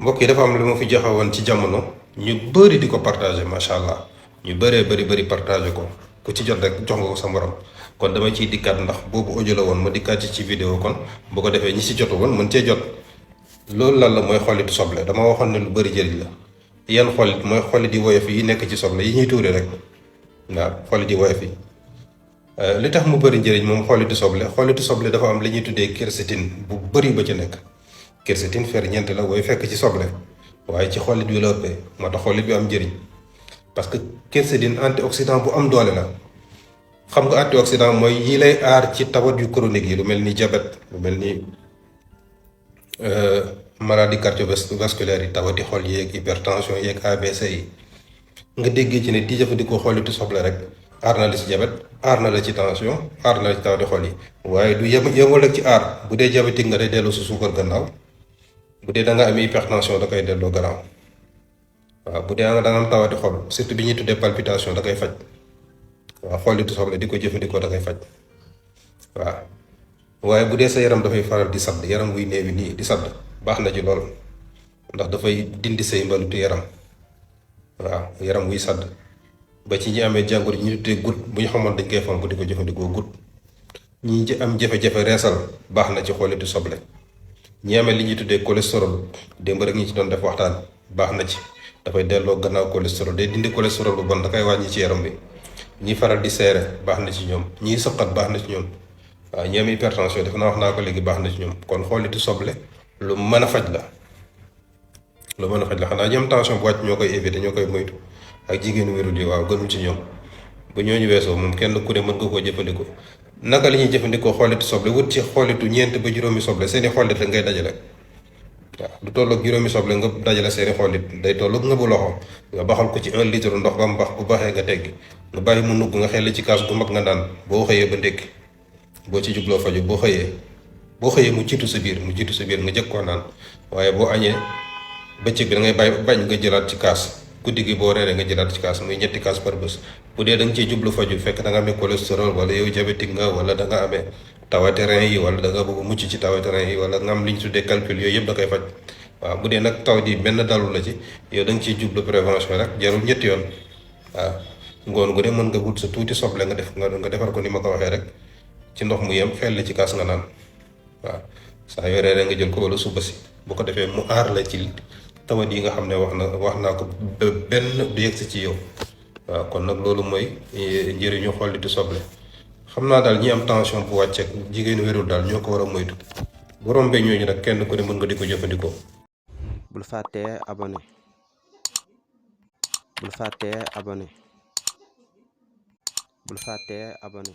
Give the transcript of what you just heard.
mbokk yi dafa am lu ma fi joxe woon ci jamono ñu bëri di ko partagé macha allah ñu bëree bëri partagé ko ku ci jot rek jox nga ko sa morom kon dama ciy dikkaat ndax boobu audio la woon ma dikkaat ci vidéo kon bu ko defee ñi si jotu woon mën cee jot. loolu lan la mooy xollitu soble dama waxoon ne lu bëri jëriñ la yan xollit mooy xollit yi woyof yi nekk ci soble yi ñuy tuuri rek waaw xollit yi woyof yi. li tax mu bëri njëriñ moom xollitu soble dafa am li ñuy tuddee quercétine bu bëri ba ci nekk. quercétine ferñeent la booy fekk ci soble waaye ci xollit bi la ëppee moo tax xollit bi am njëriñ parce que quercétine antioxydant bu am doole la. xam nga antioxydant mooy yi lay aar ci tawat yu chronique yi lu mel ni diabète lu mel ni maladie cardiovasculaire yi tawati xol yeeg hypertension yeeg ABC yi nga déggee ci ne di jëfandikoo xollitu soble rek aar na la ci diabète aar na la ci tension aar na la ci tawati xol yi waaye du yemal ak ci aar bu dee diabétique nga day delloo sa suukar gannaaw bu dee da nga am hypertension da koy delloo gannaaw waaw bu dee da nga am tawati xol surtout bi ñuy tuddee palpitation da koy faj waaw xollitu soble di ko jëfandikoo da koy faj waaw waaye bu dee sa yaram dafay faral di sadd yaram wuy néewi nii di sadd baax na ci lool ndax dafay dindi say mbalutu yaram waaw yaram wuy sadd ba ci ñi amee jàngoro ñu tuddee gut bu ñu xamoon dañ koy fonk di ko jëfandikoo gut ñi ci am jafe-jafe reesal baax na ci xollitu soble ñi amee li ñuy tuddee cholestérol démb rek ñi ci doon def waxtaan baax na ci dafay delloo gannaaw cholestérol day dindi cholestérol bu bon da koy wàññi ci yaram bi ñi faral di seere baax na ci ñoom ñiy sëqat baax na ci ñoom waaw ñi am hypertension def naa wax naa ko léegi baax na ci ñoom kon xollitu soble lu mën a faj la xanaa ñi am tension bu wàcc ñoo koy éviter ñoo koy moytu ak jigéenu wérul yi waaw gënul ci ñoom bu ñooñu weesoo moom kenn ku ne mën nga koo jëfandikoo naka li ñuy jëfandikoo xollitu soble wut ci xollitu ñeent ba juróomi soble seeni xollit rek ngay dajale waaw lu tolloog juróomi soble nga dajale seeni xollit day tolloog nga bu loxo nga baxal ko ci 1 litre ndox ba mu bax bu baxee nga teggi nga bàyyi mu nugg nga xelli ci kaas gu mag nga naan boo xëyee ba ndékki boo ci jubloo faju boo xëyee mu jiitu sa biir nga jëkk koo naan waaye boo añee bëccëg bi da ngay bañ nga jëlaat ci kaas guddi gi boo reeree nga jëlaat ci kaas muy ñetti kaas par bés bu dee da nga ciy jublu faju fekk da nga amee cholestérol wala yow diabétique nga wala da nga amee tawati rein yi wala da nga bëgg mucc ci tawati rein yi wala nga am li ñu tuddee calcul yooyu yëpp da koy faj waaw bu dee nag taw di benn dalu la ci yow da nga ciy jublu prévention rek jarul ñetti yoon waaw ngoon gu de mën nga wut sa tuuti soble nga defar ko ni ma ko waxee rek ci ndox mu yem xel ci kaas nga naan waaw saa yoo reeree nga jël ko wala suba si bu ko defee mu aar la ci tawat yi nga xam ne wax naa ko benn du yegg si ci yow waaw kon nag loolu mooy njëriñu xollitu soble xam naa daal ñi am tension bu wàcceek jigéenu wérul daal ñoo ko war a moytu bu rombee ñooñu nag kenn ku ne mën nga di ko jëfandikoo. bul fàttee abonné bul fàttee abonné